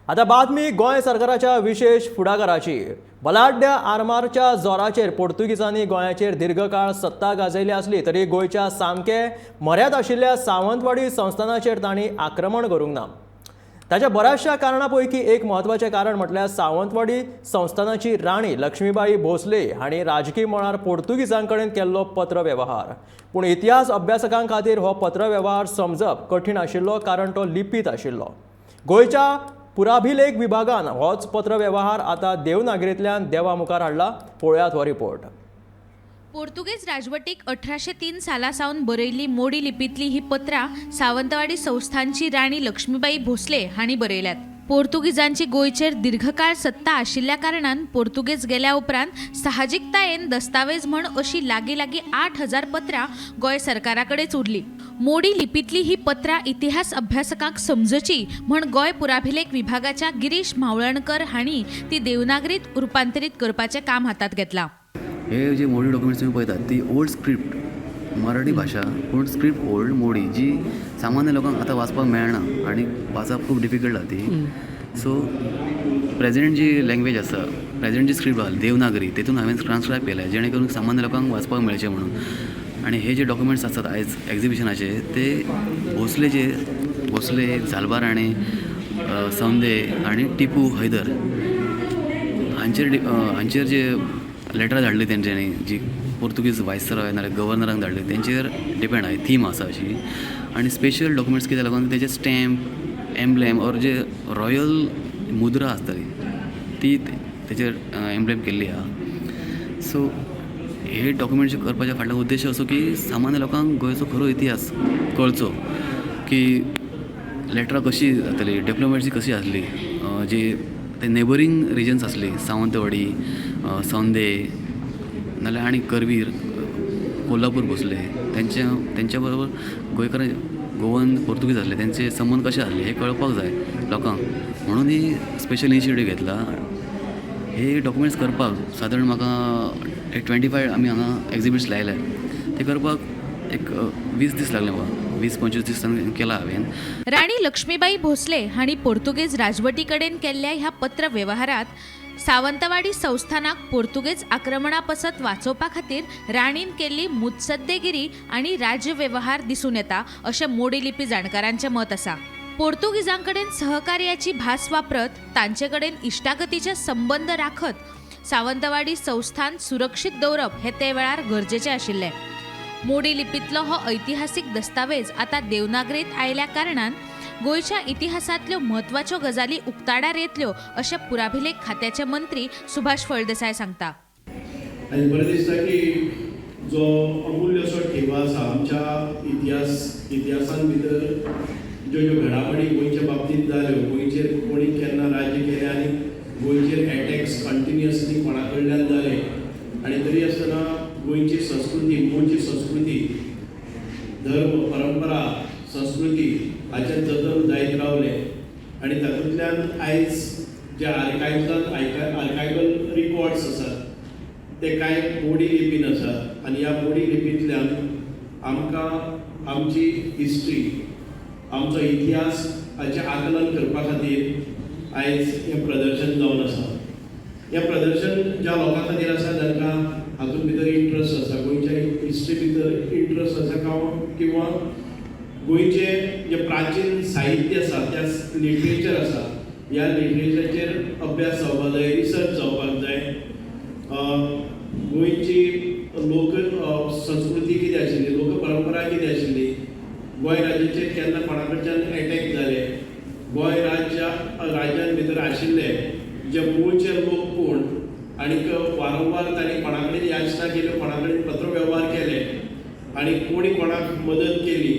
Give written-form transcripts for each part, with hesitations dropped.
आता बातमी गोंय सरकाराच्या विशेष फुडाकाराची. बलाढ्य आरमारच्या जोराचेर पोर्तुगीजांनी गोंयाचेर दीर्घकाळ सत्ता गाजयली आसली तरी गोंयच्या सामके म्हऱ्यांत आशिल्ल्या सावंतवाडी संस्थानाचेर तांणी आक्रमण करूंक ना. ताच्या बऱ्याचशा कारणां पैकी एक म्हत्वाचें कारण म्हटल्यार सावंतवाडी संस्थानाची राणी लक्ष्मीबाई भोसले हांणी राजकी मळार पोर्तुगीजां कडेन केल्लो पत्रवेव्हार. पूण इतिहास अभ्यासकां खातीर हो पत्रवेव्हार समजप कठीण आशिल्लो, कारण तो लिपीत आशिल्लो. गोंयच्या पुराभिलेख विभागान होच पत्रवेव्हार आतां देवनागरींतल्यान देवा मुखार हाडला. पळोवयात हो रिपोर्ट. पोर्तुगेज राजवटीक 1803 साला सावन बरयल्ली मोडी लिपींतली ही पत्रां सावंतवाडी संस्थांची राणी लक्ष्मीबाई भोसले हांणी बरयल्यात. पोर्तुगीजांची गोंयचेर दीर्घकाळ सत्ता आशिल्ल्या कारणान पोर्तुगेज गेल्या उपरांत साहजिकतायेन दस्तावेज म्हण अशी लागीं लागीं 8000 पत्रां गोंय सरकारा कडेच उरली. मोडी लिपींतली ही पत्रां इतिहास अभ्यासकांक समजची म्हण गोंय पुराभिलेख विभागाच्या गिरीश म्हावळणकर हांणी ती देवनागरीत रुपांतरीत करपाचें काम हातांत घेतलां. हे जे मोडी डॉक्युमेंट्स तुम्ही पळयतात ती ओल्ड स्क्रिप्ट मराठी भाशा, पूण स्क्रिप्ट ओल्ड मोडी जी सामान्य लोकांक आतां वाचपाक मेळना आनी वाचप खूब डिफिकल्ट जाता ती. सो प्रेजेंट जी लँग्वेज आसा, प्रेजेंट जी स्क्रिप्ट आसा देवनागरी, तेतून हांवें ट्रान्सक्रायब केल्या जेणे करून सामान्य लोकांक वाचपाक मेळचें म्हणून. आनी हे जे डॉक्युमेंट्स आसात आयज एग्जिबिशनाचे ते भोसले, जे भोसले, झालबा राणे, सौंदे आनी टिपू हैदर हांचेर जे लेटरां धाडली तेंच्यांनी, जी पोर्तुगीज वायसरॉय नाल्यार गव्हर्नरांक धाडली तेंचेर डिपेंड आहा, थीम आसा अशी. आनी स्पेशल डॉक्युमेंट्स कित्याक लागून तेजे stamp, emblem or J royal मुद्रा आसताली ती तेचेर एम्ब्लेम केल्ली आहा. सो हे डॉक्युमेंट्स करपाच्या फाटलो उद्देश असो की सामान्य लोकांक गोंयचो खरो इतिहास कळचो, की लेटरां कशी जाताली, डिप्लोमेसी कशी आसली, जी ते नेबरींग रिजन्स आसली सावंतवाडी, सौंदे नाल्यार आनी करवीर, कोल्हापूर भोसले, तेंच्या बरोबर गोंयकार, गोवन पोर्तुगीज आसले, तेंचे संबंद कशे आसले हें कळपाक जाय लोकांक म्हणून ही स्पेशल इनिशिएटीव घेतला. हे डॉक्युमेंट्स करपाक सादारण म्हाका एक 25 आमी हांगा एग्जिबिट्स लायले ते करपाक एक 20 दीस लागले म्हाका, 20-25 दीस केला हांवें. राणी लक्ष्मीबाई भोसले हांणी पोर्तुगेज राजवटी कडेन केल्ल्या ह्या पत्र वेव्हारात सावंतवाडी संस्थानाक पोर्तुगेज आक्रमणा पासत वाचोवपा खातीर राणीन केल्ली मुत्सद्देगिरी आनी राज्य वेव्हार दिसून येता अशें मोडी लिपी जाणकारांचें मत आसा. पोर्तुगीजां कडेन सहकार्याची भास वापरत तांचे कडेन इश्टागतीचे संबंद राखत सावंतवाडी संस्थान सुरक्षीत दवरप हें ते वेळार गरजेचें आशिल्लें. मोडी लिपींतलो हो ऐतिहासीक दस्तावेज आतां देवनागरीत आयल्या कारणान गोंयच्या इतिहासांतल्यो म्हत्वाच्यो गजाली उक्ताडार येतल्यो अशें पुराभिलेख खात्याचे मंत्री सुभाष फळदेसाय सांगता. आनी बरें दिसता की जो अमूल्य असो ठेवा आसा आमच्या इतिहासान भितर, ज्यो ज्यो घडामोडी गोंयच्या बाबतींत जाल्यो, गोंयचेर कोणी केन्ना राज्य केलें आनी गोंयचेर एटॅक्स कंटिन्युअसली कोणा कडल्यान जाले आनी तरी आसतना गोंयची संस्कृती, मूळची संस्कृती, धर्म, परंपरा, संस्कृती हाचें जतन जायत रावलें आनी तातूंतल्यान आयज जे आर्कायव्सान आर्कायवल रिकॉर्ड्स आसात ते कांय मोडी लिपीन आसात आनी ह्या मोडी लिपींतल्यान आमकां आमची हिस्ट्री, आमचो इतिहास हाचें आकलन करपा खातीर आयज हें प्रदर्शन जावन आसा. हें प्रदर्शन ज्या लोकां खातीर आसा जांकां हातूंत भितर इंट्रस्ट आसा, गोंयच्या हिस्ट्री भितर इंट्रस्ट आसा किंवा गोंयचें जें प्राचीन साहित्य आसा, त्या लिटरेचर आसा, ह्या लिटरेचराचेर अभ्यास जावपाक जाय, रिसर्च जावपाक जाय. गोंयची लोक संस्कृती कितें आशिल्ली, लोक परंपरा कितें आशिल्ली, गोंय राज्याचेर केन्ना कोणा कडच्यान एटॅक जाले, गोंय राज्यान भितर आशिल्ले जे मूळचे लोक कोण आनीक वारंवार तांणी कोणा कडेन याचना केल्यो, कोणा कडेन पत्रवेव्हार केले आनी कोणी कोणाक मदत केली,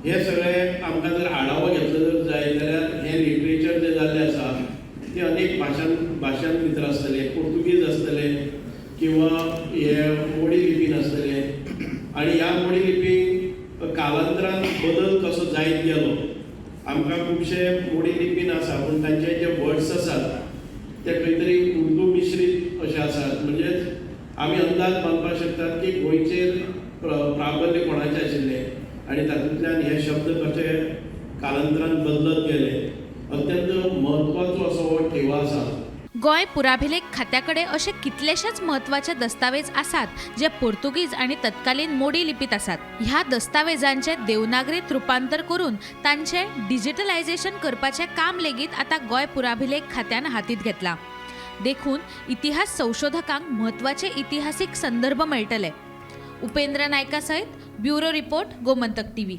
हे सगळें आमकां जर आढावो घेतलो जर जाय जाल्यार हें लिटरेचर जें जाल्लें आसा तें अनेक भाशां भितर आसतलें, पोर्तुगीज आसतलें किंवा हे मोडी लिपीन आसतलें. आनी ह्या मोडी लिपीक कालांतरान बदल कसो जायत गेलो, आमकां खुबशे मोडी लिपीन आसा पूण तांचे जे वर्ड्स आसात ते खंय तरी उर्दू मिश्रीत अशे आसात. म्हणजेच आमी अंदाज बांदपाक शकतात की गोंयचेर प्राबल्य कोणाचें आशिल्लें आनी तातूंतल्यान हे शब्द कशे कालांतरान बदलत गेले. अत्यंत म्हत्वाचो गोंय पुराभिलेख खात्या कडेन अशे कितलेशेच म्हत्वाचे दस्तावेज आसात जे पोर्तुगीज आनी तत्कालीन मोडी लिपीत आसात. ह्या दस्तावेजांचे देवनागरीत रुपांतर करून तांचे डिजिटलायझेशन करपाचें काम लेगीत आतां गोंय पुराभिलेख खात्यान हातींत घेतलां. देखून इतिहास संशोधकांक म्हत्वाचे इतिहासीक संदर्भ मेळटले. उपेंद्र नायका सयत ब्युरो रिपोर्ट, गोमंतक टीव्ही.